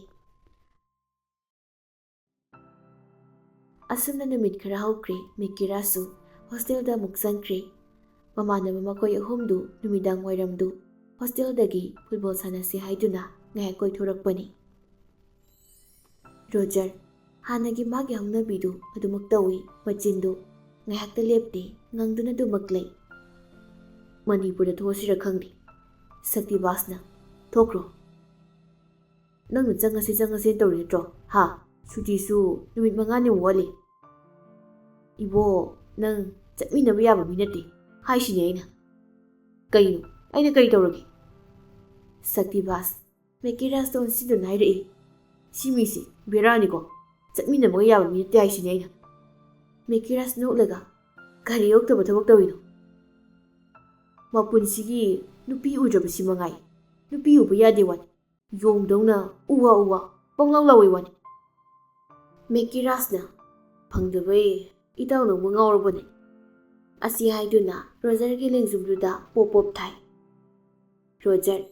ꯑꯁꯨꯝꯅ ꯅꯨꯃꯤꯠ ꯈꯔ ꯍꯧꯈ꯭ꯔꯦ꯫ ꯃꯤꯀꯤꯔꯥꯁꯨ ꯍꯣꯁꯇꯦꯜꯗ ꯑꯃꯨꯛ ꯆꯪꯈ꯭ꯔꯦ꯫ ꯃꯃꯥꯟꯅꯕ ꯃꯈꯣꯏ ꯑꯍꯨꯝꯗꯨ ꯅꯨꯃꯤꯗꯥꯡ ꯋꯥꯏꯔꯝꯗꯨ ꯍꯣꯁꯇꯦꯜꯗꯒꯤ ꯐꯨꯠꯕꯣꯜ ꯁꯥꯟꯅꯁꯤ ꯍꯥꯏꯗꯨꯅ ꯉꯥꯏꯍꯥꯛ ꯀꯣꯏꯊꯣꯔꯛꯄꯅꯤ꯫ ꯔꯣꯖꯔ ꯍꯥꯟꯅꯒꯤ ꯃꯥꯒꯤ ꯍꯧꯅꯕꯤꯗꯨ ꯑꯗꯨꯃꯛ ꯇꯧꯏ꯫ ꯃꯆꯤꯟꯗꯨ ꯉꯥꯏꯍꯥꯛꯇ ꯂꯦꯞꯇꯦ, ꯉꯪꯗꯨꯅ ꯑꯗꯨꯃꯛ ꯂꯩ꯫ "ꯃꯅꯤꯄꯨꯔꯗ ꯊꯣꯛꯑꯁꯤꯔ ꯈꯪꯗꯦ꯫ ꯁꯛꯇꯤꯕꯥꯁꯅ ꯊꯣꯛꯈ꯭ꯔꯣ꯫ ꯅꯪꯅ ꯆꯪꯉꯁꯤ ꯆꯪꯉꯁꯦꯅ ꯇꯧꯔꯤ ꯅꯠꯇ꯭ꯔꯣ? ꯍꯥ? ꯁꯨꯇꯤꯁꯨ ꯅꯨꯃꯤꯠ ꯃꯉꯥꯅꯤꯃꯨꯛ ꯋꯥꯠꯂꯤ꯫" "ꯏꯕꯣ, ꯅꯪ ꯆꯠꯃꯤꯟꯅꯕ ꯌꯥꯕ ꯃꯤ ꯅꯠꯇꯦ ꯍꯥꯏꯁꯤꯅꯦ ꯑꯩꯅ꯫" "ꯀꯩꯅꯣ? ꯑꯩꯅ ꯀꯔꯤ ꯇꯧꯔꯒꯦ?" ꯁꯛꯇꯤꯕꯥꯁ ꯃꯦꯀꯤꯔꯥꯖꯇ ꯑꯣꯟꯁꯤꯟꯗꯨꯅ ꯍꯥꯏꯔꯛꯏ꯫ "ꯁꯤ ꯃꯤꯁꯤ ꯕꯦꯔꯥꯅꯤꯀꯣ, ꯆꯠꯃꯤꯟꯅꯕꯒ ꯌꯥꯕ ꯃꯤ ꯅꯠꯇꯦ ꯍꯥꯏꯁꯤꯅꯦ ꯑꯩꯅ꯫" ꯃꯦꯀꯤꯔꯥꯖ ꯅꯣꯛꯂꯒ, "ꯀꯔꯤ ꯑꯣꯛꯇꯕ ꯊꯕꯛ ꯇꯧꯔꯤꯅꯣ? ꯃꯄꯨꯟꯁꯤꯒꯤ ꯅꯨꯄꯤ ꯎꯗ꯭ꯔꯕꯁꯤ ꯃꯉꯥꯏ, ꯅꯨꯄꯤ ꯎꯕ ꯌꯥꯗꯦ ꯋꯥꯅꯤ, ꯌꯣꯡꯗꯧꯅ ꯎꯋꯥ ꯎꯋꯥ ꯄꯪꯂꯥꯎ ꯂꯥꯎꯋꯦ ꯋꯥꯅꯤ꯫" ꯃꯦꯀꯤꯔꯥꯖꯅ, "ꯐꯪꯗꯕꯩ ꯏꯇꯥꯎ ꯅꯪꯕꯨ ꯉꯥꯎꯔꯕꯅꯦ꯫" ꯑꯁꯤ ꯍꯥꯏꯗꯨꯅ ꯔꯣꯖꯔꯒꯤ ꯂꯦꯡꯖꯨꯝꯗꯨꯗ ꯄꯣꯞ ꯄꯣꯞ ꯊꯥꯏ꯫ ꯔꯣꯖꯔ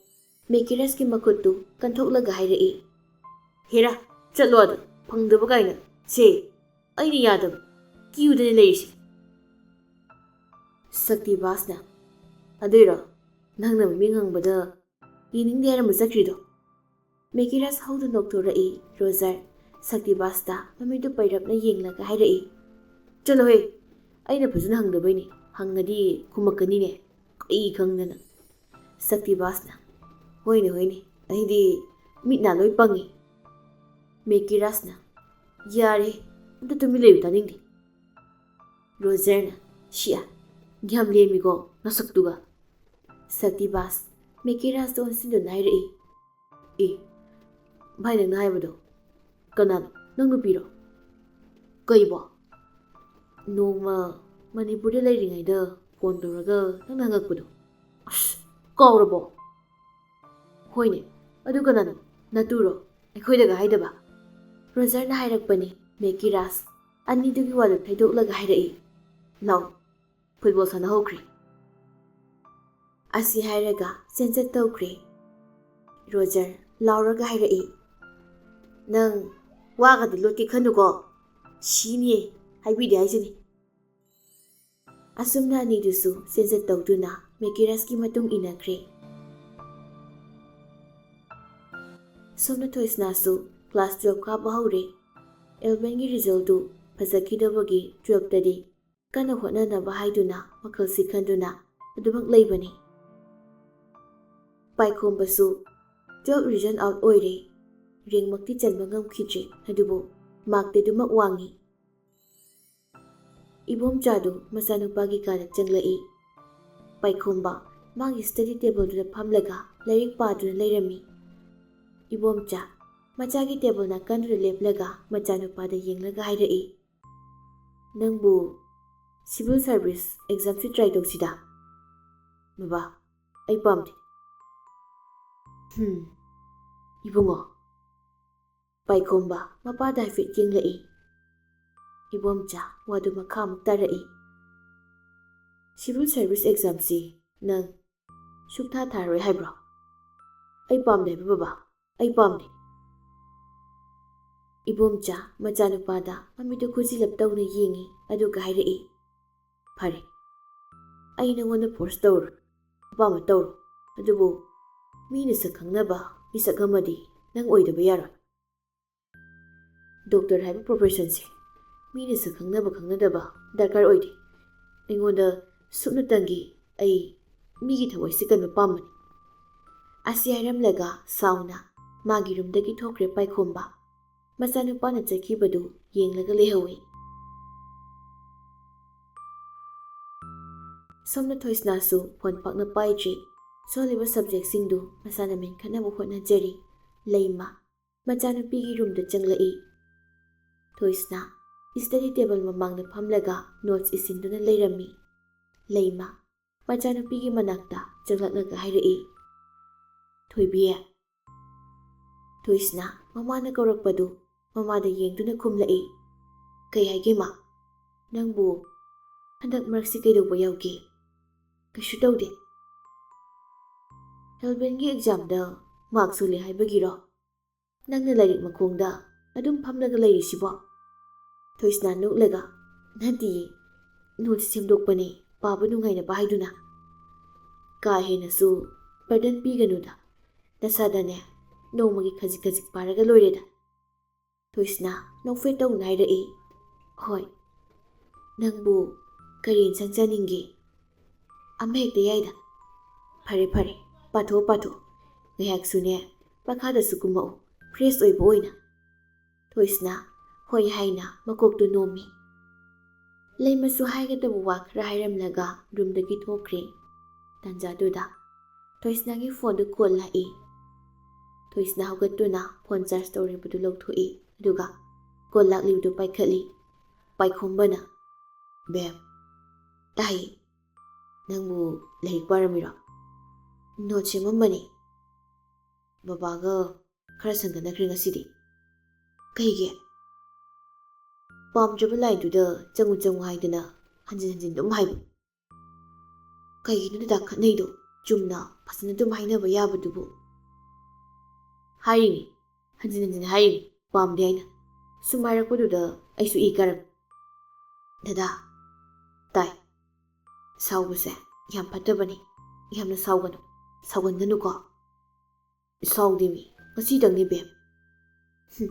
ꯃꯦꯀꯤꯔꯁꯀꯤ ꯃꯈꯨꯠꯇꯨ ꯀꯟꯊꯣꯛꯂꯒ ꯍꯥꯏꯔꯛꯏ, "ꯍꯦꯔꯥ, ꯆꯠꯂꯣ ꯑꯗ, ꯐꯪꯗꯕ ꯀꯥꯏꯅ꯫ ꯁꯦ, ꯑꯩꯅ ꯌꯥꯗꯕ, ꯀ꯭ꯌꯨꯗꯅꯦ ꯂꯩꯔꯤꯁꯦ꯫" ꯁꯛꯇꯤꯕꯥꯁꯅ, "ꯑꯗꯨꯏꯔꯣ? ꯅꯪꯅ ꯃꯃꯤꯡ ꯍꯪꯕꯗ ꯌꯦꯡꯅꯤꯡꯗꯦ ꯍꯥꯏꯔꯝꯕ ꯆꯠꯈ꯭ꯔꯤꯗꯣ?" ꯃꯦꯀꯤꯔꯥꯁ ꯍꯧꯗꯨꯅ ꯅꯣꯛꯊꯣꯔꯛꯏ꯫ ꯔꯣꯖꯔ ꯁꯛꯇꯤꯕꯥꯁꯇ ꯃꯃꯤꯠꯇꯨ ꯄꯩꯔꯞꯅ ꯌꯦꯡꯂꯒ ꯍꯥꯏꯔꯛꯏ, "ꯆꯠꯂꯣꯍꯦ, ꯑꯩꯅ ꯐꯖꯅ ꯍꯪꯗꯕꯩꯅꯦ, ꯍꯪꯉꯗꯤ ꯈꯨꯝꯃꯛꯀꯅꯤꯅꯦ, ꯀꯩ ꯈꯪꯗꯅ꯫" ꯁꯛꯇꯤꯕꯥꯁꯅ, "ꯍꯣꯏꯅꯦ ꯍꯣꯏꯅꯦ, ꯑꯩꯗꯤ ꯃꯤꯠ ꯅꯥ ꯂꯣꯏ ꯄꯪꯉꯤ꯫" ꯃꯦꯀꯤꯔꯥꯁꯅ, "ꯌꯥꯔꯦ, ꯑꯝꯇ ꯇꯨꯃꯤꯟ ꯂꯩꯌꯨ, ꯇꯥꯅꯤꯡꯗꯦ꯫" ꯔꯣꯖꯔꯅ, "ꯁꯤꯌꯥ, ꯌꯥꯝ ꯂꯦꯝꯃꯤꯀꯣ ꯅꯁꯛꯇꯨꯒ꯫" ꯁꯛꯇꯤꯕꯥꯁ ꯃꯦꯀꯤꯔꯥꯁꯇ ꯑꯣꯟꯁꯤꯟꯗꯨꯅ ꯍꯥꯏꯔꯛꯏ, "ꯑꯦ, ꯚꯥꯏ, ꯅꯪꯅ ꯍꯥꯏꯕꯗꯣ ꯀꯅꯥꯅꯣ? ꯅꯪ ꯅꯨꯄꯤꯔꯣ? ꯀꯩꯕꯣ? ꯅꯣꯡꯃ ꯃꯅꯤꯄꯨꯔꯗ ꯂꯩꯔꯤꯉꯩꯗ ꯐꯣꯟ ꯇꯧꯔꯒ ꯅꯪꯅ ꯍꯪꯉꯛꯄꯗꯣ? ꯑꯁ, ꯀꯥꯎꯔꯕꯣ? ꯍꯣꯏꯅꯦ, ꯑꯗꯨ ꯀꯅꯥꯅꯣ? ꯅꯇꯨꯔꯣ? ꯑꯩꯈꯣꯏꯗꯒ ꯍꯥꯏꯗꯕ?" ꯔꯣꯖꯔꯅ ꯍꯥꯏꯔꯛꯄꯅꯤ꯫ ꯃꯦꯀꯤꯔꯥꯁ ꯑꯅꯤꯗꯨꯒꯤ ꯋꯥꯗꯨ ꯊꯩꯗꯣꯛꯂꯒ ꯍꯥꯏꯔꯛꯏ, "ꯂꯥꯎ, ꯐꯨꯠꯕꯣꯜ ꯁꯥꯟꯅꯍꯧꯈ꯭ꯔꯦ꯫" ꯑꯁꯤ ꯍꯥꯏꯔꯒ ꯆꯦꯟꯆꯠ ꯇꯧꯈ꯭ꯔꯦ꯫ ꯔꯣꯖꯔ ꯂꯥꯎꯔꯒ ꯍꯥꯏꯔꯛꯏ, "ꯅꯪ ꯋꯥꯒꯗꯤ ꯂꯣꯠꯀꯦ ꯈꯟꯅꯨꯀꯣ, ꯁꯤꯅꯤꯌꯦ, ꯍꯥꯏꯕꯤꯗꯦ ꯍꯥꯏꯁꯤꯅꯤ꯫" ꯑꯁꯨꯝꯅ ꯑꯅꯤꯗꯨꯁꯨ ꯆꯦꯟꯆꯠ ꯇꯧꯗꯨꯅ ꯃꯦꯀꯤꯔꯁꯀꯤ ꯃꯇꯨꯡ ꯏꯟꯅꯈ꯭ꯔꯦ꯫ ꯁꯣꯝꯅ ꯊꯣꯏꯁꯅꯥꯁꯨ class twelve ꯀꯥꯕ ꯍꯧꯔꯦ꯫ Elevenꯒꯤ resultꯗꯨ ꯐꯖꯈꯤꯗꯕꯒꯤ twelveꯇꯗꯤ ꯀꯟꯅ ꯍꯣꯠꯅꯅꯕ ꯍꯥꯏꯗꯨꯅ ꯋꯥꯈꯜꯁꯤ ꯈꯟꯗꯨꯅ ꯑꯗꯨꯃꯛ ꯂꯩꯕꯅꯤ꯫ ꯄꯥꯏꯈꯣꯝꯕꯁꯨ twelve result out ꯑꯣꯏꯔꯦ꯫ Rankꯃꯛꯇꯤ ꯆꯟꯕ ꯉꯝꯈꯤꯗ꯭ꯔꯦ, ꯑꯗꯨꯕꯨ markꯇꯤ ꯑꯗꯨꯃꯛ ꯋꯥꯡꯉꯤ꯫ ꯏꯕꯣꯝꯆꯥꯗꯨ ꯃꯆꯥꯅꯨꯄꯥꯒꯤ ꯀꯥꯗ ꯆꯪꯂꯛꯏ꯫ ꯄꯥꯏꯈꯣꯝꯕ ꯃꯥꯒꯤ study tableꯗꯨꯗ ꯐꯝꯂꯒ ꯂꯥꯏꯔꯤꯛ ꯄꯥꯗꯨꯅ ꯂꯩꯔꯝꯃꯤ꯫ ꯏꯕꯣꯝꯆꯥ ꯃꯆꯥꯒꯤ table ꯅꯥꯀꯟꯗꯨꯗ ꯂꯦꯞꯂꯒ ꯃꯆꯥꯅꯨꯄꯥꯗ ꯌꯦꯡꯂꯒ ꯍꯥꯏꯔꯛꯏ, "ꯅꯪꯕꯨ civil service examꯁꯤ try ꯇꯧꯁꯤꯗ?" "ꯕꯕꯥ, ꯑꯩ ꯄꯥꯝꯗꯦ꯫" "ꯍꯨꯝ, ꯏꯕꯨꯡꯉꯣ꯫" ꯄꯥꯏꯈꯣꯝꯕ ꯃꯄꯥꯗ ꯍꯥꯏꯐꯦꯠ ꯌꯦꯡꯂꯛꯏ꯫ ꯏꯕꯣꯝꯆꯥ ꯋꯥꯗꯨ ꯃꯈꯥ ꯑꯃꯨꯛ ꯇꯥꯔꯛꯏ, "Civil service examꯁꯤ ꯅꯪ ꯁꯨꯛꯊꯥ ꯊꯥꯔꯣꯏ ꯍꯥꯏꯕ꯭ꯔꯣ?" "ꯑꯩ ꯄꯥꯝꯗꯦ ꯍꯥꯏꯕ ꯕꯕꯥ, ꯑꯩ ꯄꯥꯝꯗꯦ꯫" ꯏꯕꯣꯝꯆꯥ ꯃꯆꯥꯅꯨꯄꯥꯗ ꯃꯃꯤꯠꯇꯨ ꯈꯨꯖꯤꯜꯂꯞ ꯇꯧꯅ ꯌꯦꯡꯉꯤ, ꯑꯗꯨꯒ ꯍꯥꯏꯔꯛꯏ, "ꯐꯔꯦ, ꯑꯩ ꯅꯉꯣꯟꯗ force ꯇꯧꯔꯣꯏ꯫ ꯑꯄꯥꯝꯕ ꯇꯧꯔꯣ꯫ ꯑꯗꯨꯕꯨ ꯃꯤꯅ ꯁꯛ ꯈꯪꯅꯕ ꯃꯤꯁꯛ ꯑꯃꯗꯤ ꯅꯪ ꯑꯣꯏꯗꯕ ꯌꯥꯔꯣꯏ꯫ ꯗꯣꯛꯇꯔ ꯍꯥꯏꯕ ꯄ꯭ꯔꯣꯐꯦꯁꯟꯁꯦ ꯃꯤꯅ ꯁꯛ ꯈꯪꯅꯕ ꯈꯪꯅꯗꯕ ꯗꯔꯀꯥꯔ ꯑꯣꯏꯗꯦ꯫ ꯑꯩꯉꯣꯟꯗ ꯁꯨꯞꯅꯇꯪꯒꯤ ꯑꯩ ꯃꯤꯒꯤ ꯊꯃꯣꯏꯁꯦ ꯀꯟꯕ ꯄꯥꯝꯕꯅꯤ꯫ ꯑꯁꯤ ꯍꯥꯏꯔꯝꯂꯒ ꯁꯥꯎꯅ ꯃꯥꯒꯤ ꯔꯨꯝꯗꯒꯤ ꯊꯣꯛꯈ꯭ꯔꯦ ꯄꯥꯏꯈꯣꯝꯕ꯫ ꯃꯆꯥꯅꯨꯄꯥꯅ ꯆꯠꯈꯤꯕꯗꯨ ꯌꯦꯡꯂꯒ ꯂꯩꯍꯧꯏ꯫ ꯁꯣꯝꯅ ꯊꯣꯏꯁꯅꯥꯁꯨ ꯐꯣꯟ ꯄꯥꯛꯅ ꯄꯥꯏꯗ꯭ꯔꯤ꯫ ꯁꯣꯜꯂꯤꯕ ꯁꯕꯖꯦꯛꯁꯤꯡꯗꯨ ꯃꯁꯥꯅ ꯃꯦꯟꯈꯠꯅꯕ ꯍꯣꯠꯅꯖꯔꯤ꯫ ꯂꯩꯃ ꯃꯆꯥꯅꯨꯄꯤꯒꯤ ꯔꯨꯝꯗ ꯆꯪꯂꯛꯏ꯫ ꯊꯣꯏꯁꯅꯥ ꯁ꯭ꯇꯗꯤ ꯇꯦꯕꯜ ꯃꯃꯥꯡꯗ ꯐꯝꯂꯒ ꯅꯣꯠꯁ ꯏꯁꯤꯟꯗꯨꯅ ꯂꯩꯔꯝꯃꯤ꯫ ꯂꯩꯃ ꯃꯆꯥꯅꯨꯄꯤꯒꯤ ꯃꯅꯥꯛꯇ ꯆꯪꯂꯛꯂꯒ ꯍꯥꯏꯔꯛꯏ, "ꯊꯣꯏꯕꯤ"꯫ ꯊꯣꯏꯁꯅꯥ ꯃꯃꯥꯅ ꯀꯧꯔꯛꯄꯗꯨ ꯃꯃꯥꯗ ꯌꯦꯡꯗꯨꯅ ꯈꯨꯝꯂꯛꯏ, "ꯀꯩ ꯍꯥꯏꯒꯦ ꯃꯥ? ꯅꯪꯕꯨ ꯍꯟꯗꯛ ꯃꯔꯛꯁꯤ ꯀꯩꯗꯧꯕ ꯌꯥꯎꯒꯦ?" "ꯀꯩꯁꯨ ꯇꯧꯗꯦ꯫ ꯍꯦꯜꯕꯦꯟꯒꯤ ꯑꯦꯛꯖꯥꯝꯗ ꯃꯥꯔꯛ ꯁꯣꯜꯂꯦ ꯍꯥꯏꯕꯒꯤꯔꯣ ꯅꯪꯅ ꯂꯥꯏꯔꯤꯛ ꯃꯈꯣꯡꯗ ꯑꯗꯨꯝ ꯐꯝꯂꯒ ꯂꯩꯔꯤꯁꯤꯕꯣ?" ꯊꯣꯏꯁꯅꯥ ꯅꯣꯛꯂꯒ, "ꯅꯠꯇꯤꯌꯦ, ꯅꯣꯠꯁ ꯁꯦꯝꯗꯣꯛꯄꯅꯦ, ꯄꯥꯕ ꯅꯨꯡꯉꯥꯏꯅꯕ ꯍꯥꯏꯗꯨꯅ꯫ ꯀꯥ ꯍꯦꯟꯅꯁꯨ ꯕꯔꯗꯟ ꯄꯤꯒꯅꯨꯗ, ꯅꯁꯥꯗꯅꯦ ꯅꯣꯡꯃꯒꯤ ꯈꯖꯤꯛ ꯈꯖꯤꯛ ꯄꯥꯔꯒ ꯂꯣꯏꯔꯦꯗ"꯫ ꯊꯣꯏꯁꯅꯥ ꯅꯣꯛꯐꯦꯠ ꯇꯧꯅ ꯍꯥꯏꯔꯛꯏ, "ꯍꯣꯏ, ꯅꯪꯕꯨ ꯀꯔꯤ ꯏꯟꯁꯥꯡ ꯆꯥꯅꯤꯡꯒꯦ?" "ꯑꯃ ꯍꯦꯛꯇ ꯌꯥꯏꯗ"꯫ "ꯐꯔꯦ ꯐꯔꯦ, ꯄꯥꯊꯣꯛꯑꯣ ꯄꯥꯊꯣꯛꯑꯣ꯫ ꯉꯥꯏꯍꯥꯛꯁꯨꯅꯦ ꯃꯈꯥꯗꯁꯨ ꯀꯨꯝꯃꯛꯎ, ꯐ꯭ꯔꯦꯁ ꯑꯣꯏꯕ ꯑꯣꯏꯅ"꯫ ꯊꯣꯏꯁꯅꯥ ꯍꯣꯏ ꯍꯥꯏꯅ ꯃꯀꯣꯛꯇꯨ ꯅꯣꯝꯃꯤ꯫ ꯂꯩꯃꯁꯨ ꯍꯥꯏꯒꯗꯕ ꯋꯥ ꯈꯔ ꯍꯥꯏꯔꯝꯂꯒ ꯔꯨꯝꯗꯒꯤ ꯊꯣꯛꯈ꯭ꯔꯦ꯫ ꯇꯥꯟꯖꯥꯗꯨꯗ ꯊꯣꯏꯁꯅꯥꯒꯤ ꯐꯣꯟꯗꯨ ꯀꯣꯜ ꯂꯥꯛꯏ꯫ ꯊꯣꯏꯁꯅꯥ ꯍꯧꯒꯠꯇꯨꯅ ꯐꯣꯟ ꯆꯥꯔꯖ ꯇꯧꯔꯤꯕꯗꯨ ꯂꯧꯊꯣꯛꯏ, ꯑꯗꯨꯒ ꯀꯣꯜ ꯂꯥꯛꯂꯤꯕꯗꯨ ꯄꯥꯏꯈꯠꯂꯤ꯫ ꯄꯥꯏꯈꯣꯝꯕꯅ, "ꯕꯦꯝ"꯫ "ꯇꯥꯏꯌꯦ"꯫ "ꯅꯪꯕꯨ ꯂꯥꯏꯔꯤꯛ ꯄꯥꯔꯝꯃꯤꯔꯣ?" "ꯅꯣꯠ ꯁꯦꯝꯃꯝꯕꯅꯤ"꯫ "ꯕꯕꯥꯒ ꯈꯔ ꯁꯪꯒꯠꯅꯈ꯭ꯔꯦ ꯉꯁꯤꯗꯤ"꯫ "ꯀꯩꯒꯤ?" "ꯄꯥꯝꯗ꯭ꯔꯕ ꯂꯥꯏꯟꯗꯨꯗ ꯆꯪꯉꯨ ꯆꯪꯉꯨ ꯍꯥꯏꯗꯅ ꯍꯟꯖꯤꯟ ꯍꯟꯖꯤꯟ ꯑꯗꯨꯝ ꯍꯥꯏꯕ"꯫ "ꯀꯩꯒꯤꯅꯣ ꯗꯗꯥ ꯈꯠꯅꯩꯗꯣ? ꯆꯨꯝꯅ ꯐꯖꯅ ꯑꯗꯨꯝ ꯍꯥꯏꯅꯕ ꯌꯥꯕꯗꯨꯕꯨ"꯫ "ꯍꯥꯏꯔꯤꯅꯤ, ꯍꯟꯖꯤꯟ ꯍꯟꯖꯤꯟ ꯍꯥꯏꯔꯤꯅꯤ, ꯄꯥꯝꯗꯦ ꯍꯥꯏꯅ꯫ ꯁꯨꯝ ꯍꯥꯏꯔꯛꯄꯗꯨꯗ ꯑꯩꯁꯨ ꯏ ꯀꯥꯔꯝꯃꯤ"꯫ "ꯗꯗꯥ"꯫ "ꯇꯥꯏ"꯫ "ꯁꯥꯎꯕꯁꯦ ꯌꯥꯝ ꯐꯠꯇꯕꯅꯤ꯫ ꯌꯥꯝꯅ ꯁꯥꯎꯒꯅꯨ꯫ ꯁꯥꯎꯒꯟꯒꯅꯨꯀꯣ꯫ ꯁꯥꯎꯗꯦꯃꯤ, ꯉꯁꯤꯗꯪꯅꯤ ꯕꯦꯝ꯫ ꯍꯨꯝ,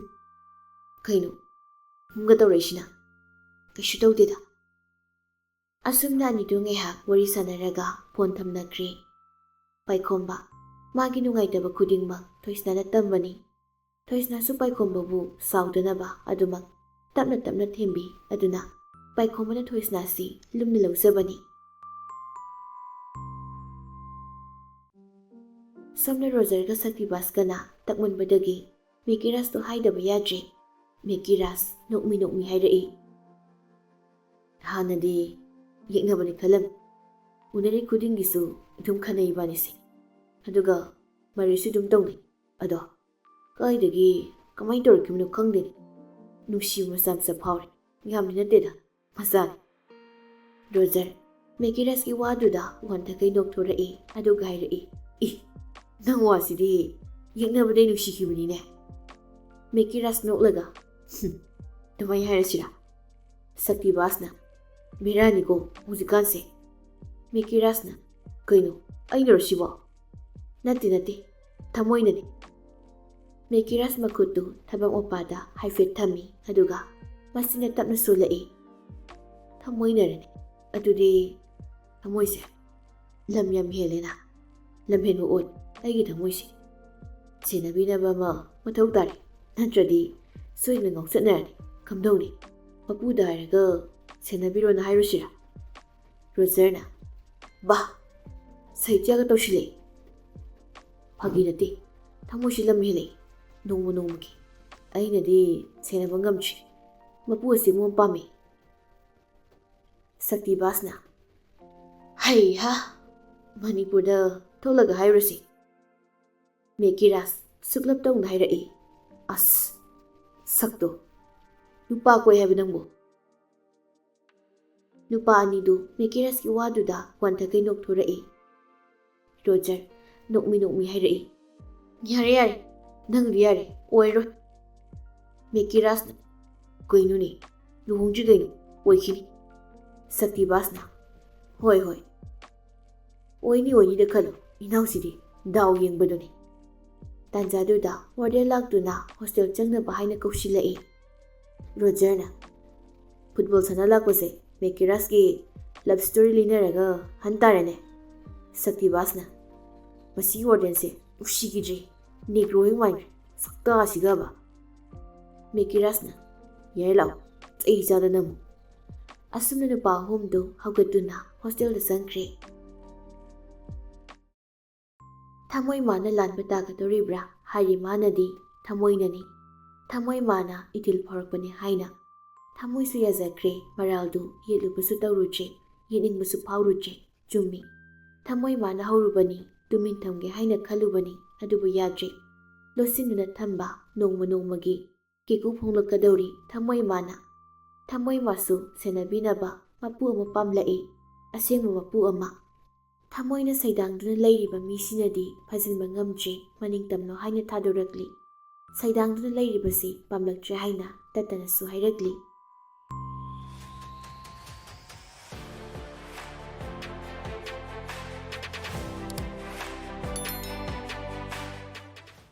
ꯀꯩꯅꯣ ꯍꯨꯝꯒ ꯇꯧꯔꯛꯏꯁꯤꯅ? ꯀꯩꯁꯨ ꯇꯧꯗꯦꯗ꯫ ꯑꯁꯨꯝꯅ ꯑꯅꯤꯗꯨ ꯉꯥꯏꯍꯥꯛ ꯋꯥꯔꯤ ꯁꯥꯟꯅꯔꯒ ꯐꯣꯟ ꯊꯝꯅꯈ꯭ꯔꯦ꯫ ꯄꯥꯏꯈꯣꯝꯕ ꯃꯥꯒꯤ ꯅꯨꯡꯉꯥꯏꯇꯕ ꯈꯨꯗꯤꯡꯃꯛ ꯊꯣꯏꯁꯅꯥꯗ ꯇꯝꯕꯅꯤ꯫ ꯊꯣꯏꯁꯅꯥꯁꯨ ꯄꯥꯏꯈꯣꯝꯕꯕꯨ ꯁꯥꯎꯗꯅꯕ ꯑꯗꯨꯃꯛ ꯇꯞꯅ ꯇꯞꯅ ꯊꯦꯝꯕꯤ꯫ ꯑꯗꯨꯅ ꯄꯥꯏꯈꯣꯝꯕꯅ ꯊꯣꯏꯁꯅꯥꯁꯤ ꯂꯨꯝꯅ ꯂꯧꯖꯕꯅꯤ꯫ ꯁꯣꯝꯅ ꯔꯣꯖꯔꯒ ꯁꯛꯇꯤꯕꯥꯁꯀꯅ ꯇꯛꯃꯟꯕꯗꯒꯤ ꯃꯦꯀꯤꯔꯥꯖꯇꯣ ꯍꯥꯏꯗꯕ ꯌꯥꯗ꯭ꯔꯦ꯫ ꯃꯦꯀꯤꯔꯥꯖ ꯅꯣꯛꯃꯤ ꯅꯣꯛꯃꯤ ꯍꯥꯏꯔꯛꯏ, "ꯍꯥꯟꯅꯗꯤ ꯌꯦꯛꯅꯕꯅꯤ ꯈꯜꯂꯝꯃꯤ꯫ ꯎꯅꯔꯤ ꯈꯨꯗꯤꯡꯒꯤꯁꯨ ꯑꯗꯨꯝ ꯈꯟꯅꯩ ꯏꯕꯥꯅꯤꯁꯦ꯫ ꯑꯗꯨꯒ ꯃꯔꯩꯁꯨ ꯑꯗꯨꯝ ꯇꯧꯅꯩ꯫ ꯑꯗꯣ ꯀꯥꯏꯗꯒꯤ ꯀꯃꯥꯏꯅ ꯇꯧꯔꯛꯈꯤꯕꯅꯣ ꯈꯪꯗꯦꯅꯦ꯫ ꯅꯨꯡꯁꯤꯕ ꯃꯆꯥ ꯃꯆꯥ ꯐꯥꯎꯔꯦ꯫ ꯌꯥꯝꯗꯤ ꯅꯠꯇꯦꯗ, ꯃꯆꯥꯅꯤ꯫" ꯔꯣꯖꯔ ꯃꯦꯀꯤꯔꯥꯖꯀꯤ ꯋꯥꯗꯨꯗ ꯋꯥꯟꯊꯈꯩ ꯅꯣꯛꯊꯣꯔꯛꯏ꯫ ꯑꯗꯨꯒ ꯍꯥꯏꯔꯛꯏ, "ꯏ, ꯅꯪ ꯋꯥꯁꯤꯗꯤ ꯌꯦꯛꯅꯕꯗꯩ ꯅꯨꯡꯁꯤꯈꯤꯕꯅꯤꯅꯦ꯫" ꯃꯦꯀꯤꯔꯥꯖ ꯅꯣꯛꯂꯒ, "ꯍꯨꯝ, ꯑꯗꯨꯃꯥꯏꯅ ꯍꯥꯏꯔꯁꯤꯔꯥ?" ꯁꯛꯇꯤꯕꯥꯁꯅ, "ꯕꯦꯔꯥꯅꯤꯀꯣ ꯍꯧꯖꯤꯛꯀꯥꯟꯁꯦ꯫" ꯃꯦꯀꯤꯔꯥꯖꯅ, "ꯀꯩꯅꯣ, ꯑꯩꯅꯔꯣ ꯁꯤꯕꯣ?" "ꯅꯠꯇꯦ, ꯅꯠꯇꯦ, ꯊꯃꯣꯏꯅꯅꯤ꯫" ꯃꯦꯀꯤꯔꯥꯖ ꯃꯈꯨꯠꯇꯨ ꯊꯕꯛ ꯃꯄꯥꯗ ꯍꯥꯏꯐꯦꯠ ꯊꯝꯃꯤ, ꯑꯗꯨꯒ ꯃꯆꯤꯟꯅ ꯇꯞꯅ ꯁꯣꯜꯂꯛꯏ, "ꯊꯃꯣꯏꯅꯔꯅꯤ꯫ ꯑꯗꯨꯗꯤ ꯊꯃꯣꯏꯁꯦ ꯂꯝ ꯌꯥꯝ ꯍꯦꯜꯂꯦꯅ꯫ ꯂꯝ ꯍꯦꯟꯕ ꯑꯣꯏ ꯑꯩꯒꯤ ꯊꯃꯣꯏꯁꯦ꯫ ꯁꯦꯟꯅꯕꯤꯅꯕ ꯑꯃ ꯃꯊꯧ ꯇꯥꯔꯦ, ꯅꯠꯇ꯭ꯔꯗꯤ ꯁꯣꯏꯗꯅ ꯉꯥꯎꯆꯠꯅꯔꯅꯤ꯫ ꯀꯝꯗꯧꯅꯤ? ꯃꯄꯨꯗ ꯍꯥꯏꯔꯒ ꯁꯦꯟꯅꯕꯤꯔꯣꯅ ꯍꯥꯏꯔꯨꯁꯤꯔꯥ?" ꯔꯣꯖꯔꯅ, "ꯕꯥ, ꯁꯥꯍꯤꯇ꯭ꯌꯒ ꯇꯧꯁꯤꯜꯂꯛꯑꯦ꯫ ꯐꯥꯒꯤ ꯅꯠꯇꯦ, ꯊꯃꯣꯏꯁꯤ ꯂꯝ ꯍꯦꯜꯂꯛꯑꯦ ꯅꯣꯡꯃ ꯅꯣꯡꯃꯒꯤ꯫ ꯑꯩꯅꯗꯤ ꯁꯦꯟꯅꯕ ꯉꯝꯗ꯭ꯔꯦ꯫ ꯃꯄꯨ ꯑꯁꯤ ꯃꯣꯝ ꯄꯥꯝꯃꯦ꯫" ꯁꯛꯇꯤꯕꯥꯁꯅ, "ꯍꯩꯍꯥ, ꯃꯅꯤꯄꯨꯔꯗ ꯊꯣꯛꯂꯒ ꯍꯥꯏꯔꯨꯁꯤ꯫" ꯃꯦꯀꯤꯔꯥꯖ ꯁꯨꯛꯂꯞ ꯇꯧꯅ ꯍꯥꯏꯔꯛꯏ, "ꯑꯁ, ꯁꯛꯇꯣ꯫ ꯅꯨꯄꯥ ꯀꯣꯏ ꯍꯥꯏꯕ ꯅꯪꯕꯨ?" ꯅꯨꯄꯥ ꯑꯅꯤꯗꯨ ꯃꯦꯀꯤꯔꯥꯖꯀꯤ ꯋꯥꯗꯨꯗ ꯋꯥꯟꯊꯈꯩ ꯅꯣꯛꯊꯣꯔꯛꯏ꯫ ꯔꯣꯖꯔ ꯅꯣꯛꯃꯤ ꯅꯣꯛꯃꯤ ꯍꯥꯏꯔꯛꯏ, "ꯌꯥꯔꯦ, ꯌꯥꯔꯦ, ꯅꯪꯗꯤ ꯌꯥꯔꯦ, ꯑꯣꯏꯔꯣꯏ꯫" ꯃꯦꯀꯤꯔꯥꯖꯅ, "ꯀꯩꯅꯣꯅꯦ, ꯂꯨꯍꯣꯡꯗ꯭ꯔꯤ ꯀꯩꯅꯣ, ꯑꯣꯏꯈꯤꯅꯤ꯫" ꯁꯛꯇꯤꯕꯥꯁꯅ, "ꯍꯣꯏ, ꯍꯣꯏ, ꯑꯣꯏꯅꯤ ꯑꯣꯏꯅꯤꯗ ꯈꯜꯂꯨ, ꯏꯅꯥꯎꯁꯤꯗꯤ ꯗꯥꯎ ꯌꯦꯡꯕꯗꯨꯅꯤ꯫ ꯇꯥꯟꯖꯥꯗꯨꯗ ꯋꯥꯔꯗꯦꯟ ꯂꯥꯛꯇꯨꯅ ꯍꯣꯁꯇꯦꯜ ꯆꯪꯅꯕ ꯍꯥꯏꯅ ꯀꯧꯁꯤꯜꯂꯛꯏ꯫ ꯔꯣꯖꯔꯅ, "ꯐꯨꯠꯕꯣꯜ ꯁꯥꯟꯅ ꯂꯥꯛꯄꯁꯦ ꯃꯦꯀꯤꯔꯥꯁꯀꯤ ꯂꯞ ꯁ꯭ꯇꯣꯔꯤ ꯂꯤꯅꯔꯒ ꯍꯟ ꯇꯥꯔꯦꯅꯦ"꯫ ꯁꯛꯇꯤꯕꯥꯁꯅ, "ꯃꯁꯤꯒꯤ ꯋꯥꯔꯗꯦꯟꯁꯦ ꯎꯁꯤꯈꯤꯗ꯭ꯔꯦ, ꯅꯦꯒ꯭ꯔꯣ ꯍꯦꯛ ꯃꯥꯟꯈ꯭ꯔꯦ ꯁꯛꯇꯥꯁꯤꯒꯕ"꯫ ꯃꯦꯀꯤꯔꯥꯁꯅ, "ꯌꯥꯔꯦ ꯂꯥꯛꯑꯣ, ꯆꯩ ꯆꯥꯗꯅ ꯑꯃꯨꯛ"꯫ ꯑꯁꯨꯝꯅ ꯅꯨꯄꯥ ꯑꯍꯨꯝꯗꯨ ꯍꯧꯒꯠꯇꯨꯅ ꯍꯣꯁꯇꯦꯜꯗ ꯆꯪꯈ꯭ꯔꯦ꯫ ꯊꯃꯣꯏ ꯃꯥꯅ ꯂꯥꯟꯕ ꯇꯥꯒꯗꯧꯔꯤꯕ꯭ꯔꯥ ꯍꯥꯏꯔꯤ ꯃꯥꯅꯗꯤ ꯊꯃꯣꯏꯅꯅꯤ꯫ ꯊꯃꯣꯏ ꯃꯥꯅ ꯏꯊꯤꯜ ꯐꯥꯎꯔꯛꯄꯅꯤ ꯍꯥꯏꯅ꯫ ꯊꯃꯣꯏꯁꯨ ꯌꯥꯖꯈ꯭ꯔꯦ, ꯃꯔꯥꯜꯗꯨ ꯌꯦꯠꯂꯨꯕꯁꯨ ꯇꯧꯔꯨꯗ꯭ꯔꯦ, ꯌꯦꯠꯅꯤꯡꯕꯁꯨ ꯐꯥꯎꯔꯨꯗ꯭ꯔꯦ꯫ ꯆꯨꯝꯃꯤ꯫ ꯊꯃꯣꯏ ꯃꯥꯅ ꯍꯧꯔꯨꯕꯅꯤ, ꯇꯨꯃꯤꯟ ꯊꯝꯒꯦ ꯍꯥꯏꯅ ꯈꯜꯂꯨꯕꯅꯤ, ꯑꯗꯨꯕꯨ ꯌꯥꯗ꯭ꯔꯦ꯫ ꯂꯣꯠꯁꯤꯟꯗꯨꯅ ꯊꯝꯕ ꯅꯣꯡꯃ ꯅꯣꯡꯃꯒꯤ ꯀꯦꯀꯨ ꯐꯣꯡꯂꯛꯀꯗꯧꯔꯤ ꯊꯃꯣꯏ ꯃꯥꯅ꯫ ꯊꯃꯣꯏ ꯃꯥꯁꯨ ꯁꯦꯟꯅꯕꯤꯅꯕ ꯃꯄꯨ ꯑꯃ ꯄꯥꯝꯂꯛꯏ, ꯑꯁꯦꯡꯕ ꯃꯄꯨ ꯑꯃ꯫ ꯊꯃꯣꯏꯅ ꯁꯩꯗꯥꯡꯗꯨꯅ ꯂꯩꯔꯤꯕ ꯃꯤꯁꯤꯅꯗꯤ ꯐꯥꯖꯤꯟꯕ ꯉꯝꯗ꯭ꯔꯦ, ꯃꯅꯤꯡ ꯇꯝꯂꯣ ꯍꯥꯏꯅ ꯊꯥꯗꯣꯔꯛꯂꯤ꯫ ꯁꯩꯗꯥꯡꯗꯨꯅ ꯂꯩꯔꯤꯕꯁꯤ ꯄꯥꯝꯂꯛꯇ꯭ꯔꯦ ꯍꯥꯏꯅ ꯇꯠꯇꯅꯁꯨ ꯍꯥꯏꯔꯛꯂꯤ꯫